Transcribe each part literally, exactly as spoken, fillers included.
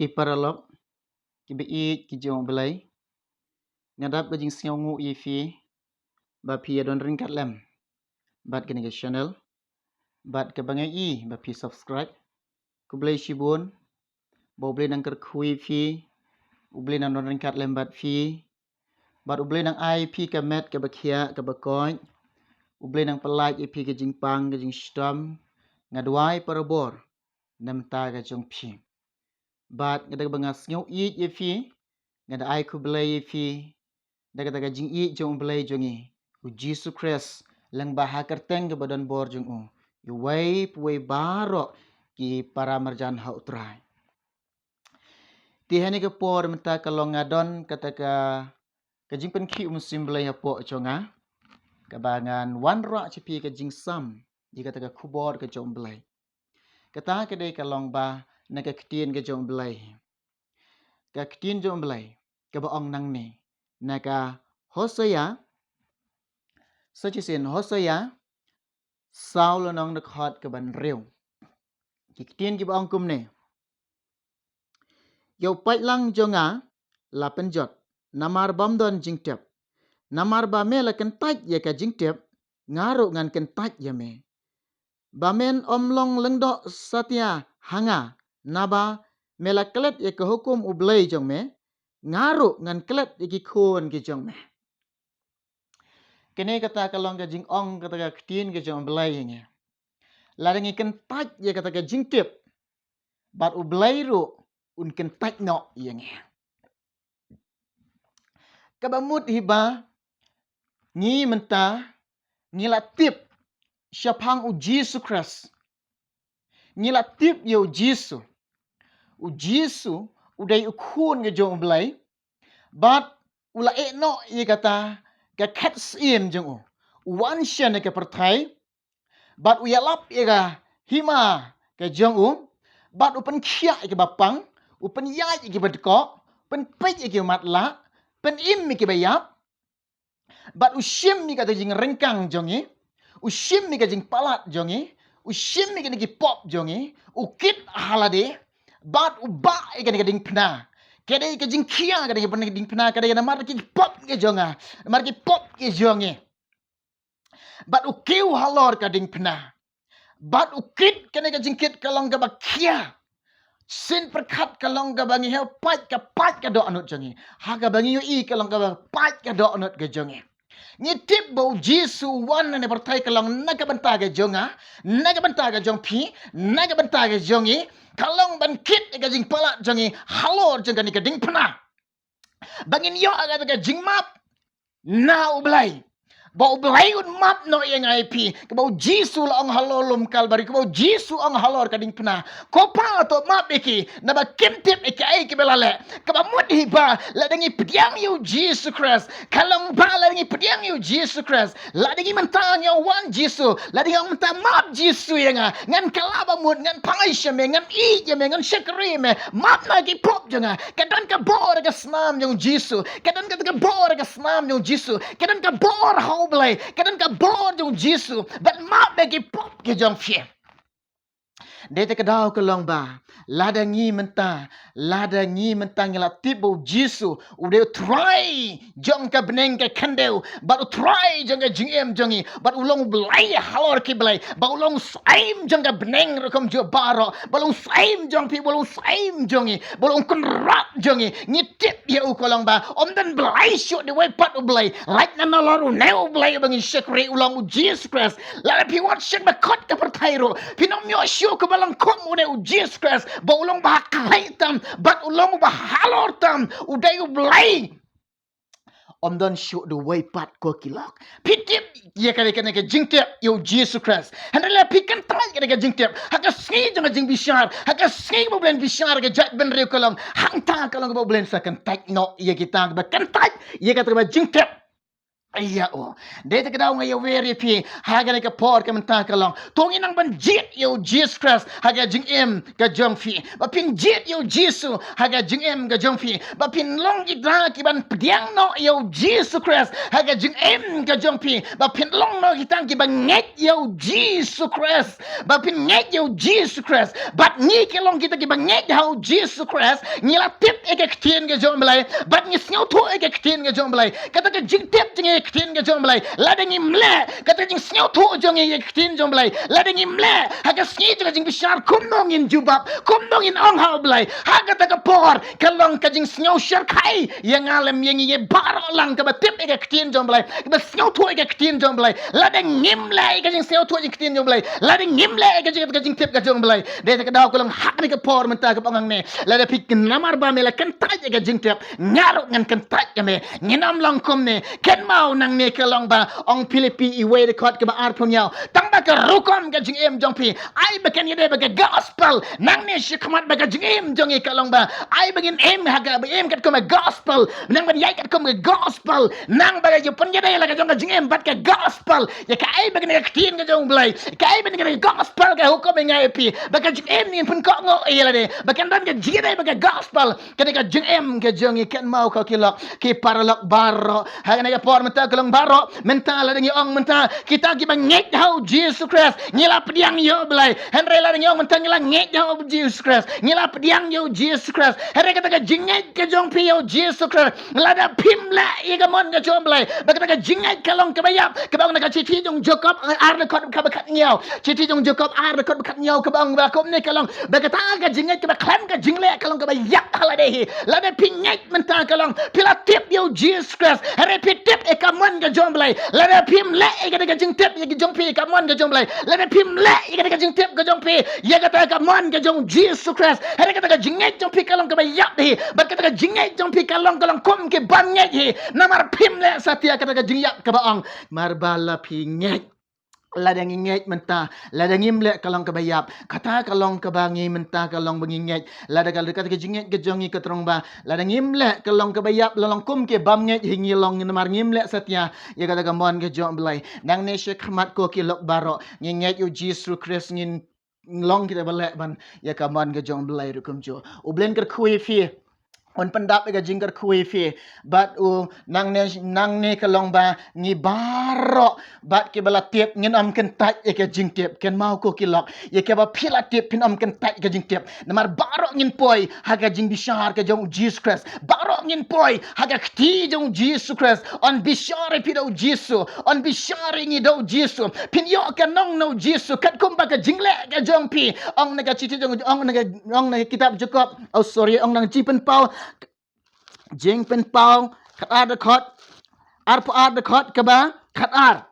Ki paralok kiba ïeit ki jong U Blei, nga dap ka jingsngewnguh ïa phi ba phi ïa don ryngkat lem bad kane ka channel, bad kaba nga ïohi ba phi subscribe. Khublei shibun ba U Blei nang kyrkhu ïa phi, U Blei nang don ryngkat lem bad phi, bad U Blei nang ai phi ka met kaba khiah kaba koit. U Blei nang pyllait ïa phi ka jingpang ka jingshitom. Nga duwai barabor na bynta ka jong phi. Bad nga da kaba nga sngew ïeit ïa phi, nga da ai khublei ïa phi da kata ka jingïeit jong U Blei jong ngi, U Jisu Khrist, lyngba ha ka kyrteng kaba don bor jong u, ïa uwei pa uwei baroh ki para marjan ha U Trai. Te ha kane ka por mynta ka long nga don kata ka, ka jingpynkhih U Mynsiem Blei hapoh jong nga, kaba ngan wanrah sha phi ka jingsam ïa kata ka khubor ka jong U Blei. Kata ka dei ka long ba na ka ktien ka jong U Blei. Ka ktien jong U Blei kaba ong nangne, na ka Hosea, sa shisien Hosea saw lynnong, dkhot kaba hynriew. Ki ktien kiba ong kumne: Ïa u paidlang jong nga la pynjot, namar bym don jingtip. Namar ba me la kyntait ïa ka jingtip, nga ruh ngan kyntait ïa me. Ba men ym long lyngdoh satia ha nga, naba me la klet ïa ka hukum U Blei jong me, nga ruh ngan klet ïa ki khun ki jong me. Kane kata ka long ka jingong kata ka ktien ka jong U Blei ïa ngi. Lada ngi kyntait ïa kata ka jingtip, bad U Blei ruh un kyntait noh ïa ngi. Kaba mut hi ba ngi mynta ngi la tip shaphang U Jisu Khrist. Ngi la tip ïa U Jisu. U Jisu u dei u Khun ka jong U Blei, bad u la ïeh noh ïa kata ka khet syiem jong u. U wan sha kane ka pyrthei, bad u ïalap ïa ka hima ka jong u, bad u pynkhiah ïa kiba pang, u pynïaid ïa kiba dkoh, pynpeit ïa kiba matlah, pynim ïa kiba ïap, bad u shim ïa kata ka jingryngkang jong ngi, u shim ïa ka jingpalat jong ngi, u shim ïa kine ki pop jong ngi, u kit ha lade, bad u bah ïa kane ka diengphna. Ka dei ka jingkhia kane ka diengphna, ka dei namar ki pop ki jong nga, namar ki pop ki jong ngi. Bad u kiew halor ka diengphna. Bad u kit, kane ka jingkit ka long kaba khia. Sien pyrkhat ka long kaba ngi ïohi pait, ka pait ka dohnud jong ngi. Ha kaba ngi ïohi ka long kaba pait ka dohnud ka jong ngi. Ngi tip ba U Jisu u wan ha kane ka pyrthei ka long na ka bynta ka jong nga, na ka bynta ka jong phi, na ka bynta ka jong ngi. Ka long ban kit ïa ka jingpalat jong ngi halor jong kane ka diengphna. Ba ngin ïoh ïa ka jingmap na U Blei. Ba U Blei un map noh ïa nga ïa phi. Kaba U Jisu u la ong halor lum Kalbari, kaba U Jisu u ong halor ka diengphna. Ko Pa, to map ïa ki, naba kim tip ïa kaei kaba ki la leh. Kaba mut hi ba lada ngi pdiang ïa U Jisu Khrist, ka long ba lada ngi pdiang ïa U Jisu Khrist, lada ngi mynta ngi ong, Wan Jisu, lada ngi ong mynta, Map Jisu ïa nga, ngan kylla ba mut, ngan phai sha me, ngan ïeit ïa me, ngan shakri me, map na ki pop jong nga. Ka don ka bor ha ka snam jong U Jisu. Ka don ka, ka bor ha ka snam jong U Jisu. Ka don ka bor ha U Blei. Ka don ka bor jong U Jisu ban map ïa ki pop ki jong phi. Dei te ka daw ka long ba lada ngi mynta, lada ngi mynta ngi la tip ba U Jisu u dei U Trai jong ka bneng ka khyndew, bad U Trai jong ka jingim jong ngi, bad u long U Blei halor ki blei, bad u long Syiem jong ka bneng rukom jong baroh, bad u long Syiem jong phi, bad u long Syiem jong ngi, bad u long Kynrad jong ngi. Ngi tip ïa u ka long ba ym don blei shuh dei wei pat U Blei. Lait na nalor une U Blei ba ngi shakri u long U Jisu Khrist. Lada phi wat sha kaba khot ka pyrthei ruh, phin ym ïoh shuh kaba long kum une U Jisu Khrist, ba u long ba ha khlieh tam, bad u long ba halor tam, u dei U Blei. Ym don shuh dei wei pat ko ki lok. Phi tip ïa kane, kane ka jingtip ïa U Jisu Khrist. Hynrei lada phi kyntait ïa kane ka jingtip ha ka sngi jong ka jingbishar, ha ka sngi ba U Blei un bishar ïa ka jaitbynriew ka long, hangta ka long kaba U Blei un sa kyntait noh ïa kita kiba kyntait ïa kata kaba jingtip. ïa u. Dei te ka daw nga ïawer ïa phi ha kane ka por ka mynta ka long, to ngin nang ban jied ïa u Jisu Khrist ha ka jingim ka jong phi. Ba phin jied ïa u Jisu ha ka jingim ka jong phi. Ba phin long kita ki ban pdiang noh ïa u Jisu Khrist ha ka jingim ka jong phi. Ba phin long noh kita ki ban ngeit ïa u Jisu Khrist. Ba phin ngeit ïa u Jisu Khrist. Bad ngi ki long kita ki ban ngeit ha u Jisu Khrist, ngi la tip ïa ka ktien ka jong u Blei. Bad ngi sngewthuh ïa ka ktien ka jong u Blei. Kata ka jingtip jong ngi ïa ka ktien ka jong u Blei, lada ngim leh, kata ka jingsngewthuh jong ngi ïa ka ktien jong u Blei, lada ngim leh ha ka sngi jong ka jingbishar, kumno ngin jubab, kumno ngin ong ha u Blei? Ha kata ka por ka long ka jingsngew shyrkhei ïa nga lem ïa ngi baroh lang kaba tip ïa ka ktien jong u Blei, kaba sngewthuh ïa ka ktien jong u Blei. Lada ngim leh ïa ka jingsngewthuh ïa ka ktien jong u Blei, lada ngim leh ïa ka jing, ka jingtip ka jong u Blei, dei te ka daw ka long ha kane ka por mynta kaba ong hangne, lada phi kynamar ba me la kyntait ïa ka jingtip, nga ruh ngan kyntait ïa me. Ngin ym long kumne. Kynmaw nangne ka long ba ong Philippi iwei dkhot kaba arphew hynñiew, tang ba ka rukom ka jingim jong phi, ai ba kan ïadei bad ka gospel. Nangne shakhmat ba ka jingim jong ngi ka long ba ai ba ngin im ha ka, ba im katkum ka gospel, nang ban ïaid katkum ka gospel, nang ba ka jingpynïadei la ka jong ka jingim bad ka gospel. Ïa kaei ba kane ka ktien ka jong u Blei, kaei ba kane ka gospel ka hukum ïa nga ïa phi, ba ka jingim ngin pynkohnguh ïa lade, ba kan don ka jingïadei bad ka gospel. Kane ka jingim ka jong ngi, kynmaw ko ki lok, ki paralok baroh, ha kane ka por mynta ka long baroh, mynta lada ngi ong mynta kita kiba ngeit ha u Jisu Khrist ngi la pdiang ïa u Blei. Hynrei lada ngi ong mynta ngi la ngeit ha u Jisu Khrist, ngi la pdiang ïa u Jisu Khrist, hynrei kata ka jingngeit ka jong phi ïa u Jisu Khrist, lada phim leh ïa ka mon ka jong u Blei, ba kata ka jingngeit ka long kaba ïap, kaba ong na ka shithi jong Jakob ar dkhot kaba khathynñiew. Shithi jong Jakob ar dkhot khathynñiew kaba ong ba kumne ka long, ba kata ka jingngeit kaba khlem ka jingleh ka long kaba ïap ha lade hi. Lada phi ngeit mynta ka long phi la tip ïa u Jisu Khrist, hynrei phi tip ïa ka mon ka jong u Blei, lada phim leh ïa kata ka jingtip ïa ka jong phi ïa ka mon ka jong u Blei, lada phim leh ïa kata ka jingtip ka jong phi ïa kata ka mon ka jong u Jisu Khrist, hynrei kata ka jingngeit jong phi ka long kaba ïap hi. Bad kata ka jingngeit jong phi ka long, ka long kum ki bym ngeit hi, namar phim leh satia kata ka jingïap kaba ong. Mar ba la phi ngeit, lada ngi ngeit mynta, lada ngim leh ka long kaba ïap. Kata ka long kaba ngi mynta ka long ba ngi ngeit. Lada ka, kata ka jingngeit ka jong ngi ka trong ba lada ngim leh ka long kaba ïap, la long kum ki bym ngeit hi ngi long, namar ngim leh satia ïa kata ka mon ka jong u Blei. Nangne shakhmat ko ki lok baroh, ngi ngeit ïa u Jisu Khrist, ngin long kita ba leh ban ïa ka mon ka jong u Blei ruh kumjuh. U Blei un kyrkhu ïa phi, un pyndap ïa ka jingkyrkhu ïa phi. Bad u nangne, nangne ka long ba ngi baroh bad kiba la tip ngin ym kyntait ïa ka jingtip. Kynmaw ko ki lok, ïa kaba phi la tip phin ym kyntait ïa ka jingtip. Namar baroh ngin poi ha ka jingbishar ka jong u Jisu Khrist. Baroh ngin poi ha ka kti jong u Jisu Khrist. Un bishar ïa phi da u Jisu, un bishar ïa ngi da u Jisu. Phin ïoh ka nong na u Jisu katkum ba ka jingleh ka jong phi. Ong na ka shithi jong, ong na ka, ong na ka kitab Jakob, oh sorry, ong na ka Jingpynpaw, Jingpynpaw khatar dkhot, arphew ar dkhot kaba khatar.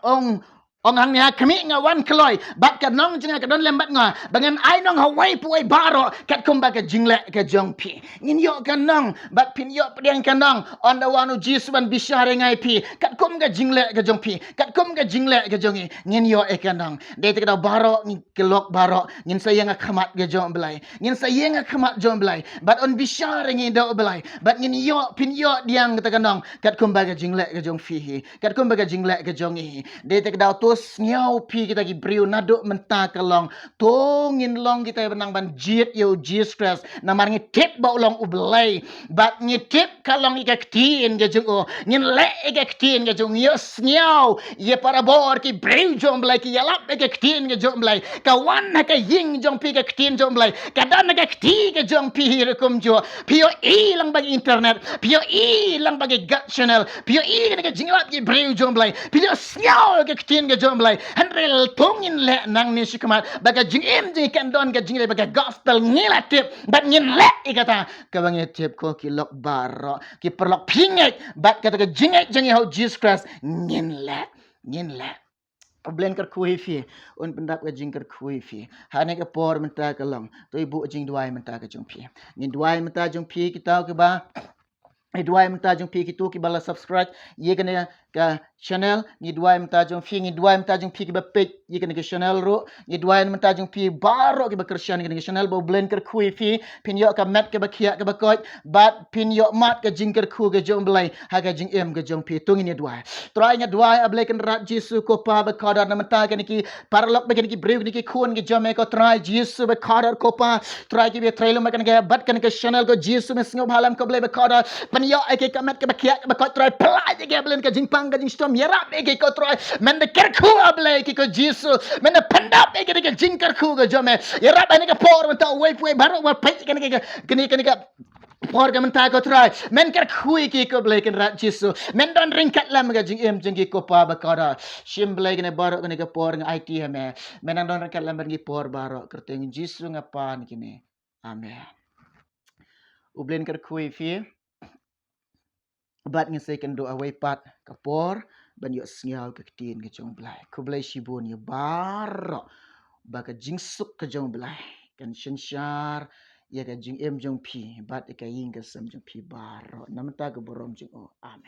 Ong, ong hangne ha khmih nga wan kloi bad ka nong jong nga ka don lem bad nga, ba ngan ai nong ha uwei pa uwei baroh katkum ba ka jingleh ka jong phi. Ngin ïoh ka nong bad phin ïoh pdiang ka nong ynda wan u Jisu ban bishar ïa nga ïa phi katkum ka jingleh ka jong phi, katkum ka jingleh ka jong ngi. Ngin ïoh ïa ka nong. Dei te ka daw baroh ngi ki lok baroh, ngin sa ïeng ha khmat ka jong u Blei. Ngin sa ïeng ha khmat jong u Blei bad un bishar ïa ngi da u Blei. Bad ngin ïoh, phin ïoh pdiang kata ka nong katkum ba ka jingleh ka jong phi hi, katkum ba ka jingleh ka jong ngi hi. Dei te ka daw to sngew phi kita ki briew naduh mynta ka long, to ngin long kita ba nang ban jied ïa u Jisu Khrist. Namar ngi tip ba u long u Blei. Bad ngi tip ka long ïa ka ktien ka jong u. Ngin leh ïa ka ktien ka jong u. Ngi ïohsngew ïa parabor ki briew jong u Blei ki ïalap ïa ka ktien ka jong u Blei. Ka wan ha ka ïing jong phi ka ktien jong u Blei. Ka don ha ka kti ka jong phi hi ruh kumjuh. Phi ïohi lang ba ki internet, phi ïohi lang ba ki God Channel, phi ïohi kane ka jinglap ki briew jong u Blei. Phi ïohsngew ïa ka ktien ka jong u Blei. Hynrei to ngin leh nangne shakhmat ba ka jingim jong ngi kan don ka jingim ba ka gospel ngi la tip bad ngin leh ïa kata. Kaba ngi tip ko ki lok baroh, ki paralok, phi ngeit bad kata ka jingngeit jong ngi ha u Jisu Khrist, ngin leh, ngin leh. U Blei un kyrkhu ïa phi, un pyndap ka jingkyrkhu ïa phi. Ha kane ka por mynta ka long, to ïa buh jingduwai mynta ka jong phi. Ngin duwai mynta jong phi kito kiba, ngin duwai mynta jong phi kito kiba la subscribe ïa kane ka channel. Ngin duwai mynta jong phi, ngin duwai mynta jong phi kiba peit ïa kane ka channel ruh. Ngi duwai na bynta jong phi baroh kiba kyrshan ïa kane ka channel ba U Blei un kyrkhu ïa phi, phin ïoh ka met kaba khiah kaba koit bad phin ïoh mad ka jingkyrkhu ka jong U Blei ha ka jingim ka jong phi. To ngin ïa duwai. Trai, nga duwai, A Blei Kynrad Jisu ko Pa ba kordor, na bynta kine ki paralok bad kine ki briew, kine ki khun ki jong me ko Trai Jisu ba kordor ko Pa. Trai, kiba trei lem ha kane ka, bad kane ka channel ko Jisu, me sngewbha lem ko Blei ba kordor, pynïoh ïa ki ka met kaba khiah kaba koit Trai, pyllait ïa ki A Blei na ka jingpang ka jingshitom, ïarap ïa ki ko Trai. Men da kyrkhu A Blei ïa ki ko Jisu, men da pyndap ïa ki da ka jingkyrkhu ka jong me. Ïarap ha kane ka por mynta uwei pa uwei baroh ba peit ïa kane ka, kane, kane ka por ka mynta ko Trai, men kyrkhu ïa ki ko Blei Kynrad Jisu, men don ryngkat lem ha ka jingim jong ki ko Pa ba kordor. Shim Blei kane baroh kane ka por nga aiti ha me. Men nang don ryngkat lem bad ngi por baroh, kyrteng Jisu nga pan ïa kine. Amen. U Blei un kyrkhu ïa phi. Bad ngin sa ïakynduh ha kawei pat ka por ban ïohsngew ka ktien ka jong U Blei. Khublei shibun ïa baroh, ba ka jingsuk ka jong U Blei kan synshar ïa ka jingim jong phi bad ïa ka ïing ka sem jong phi baroh, na bynta ka burom jong u. Amen.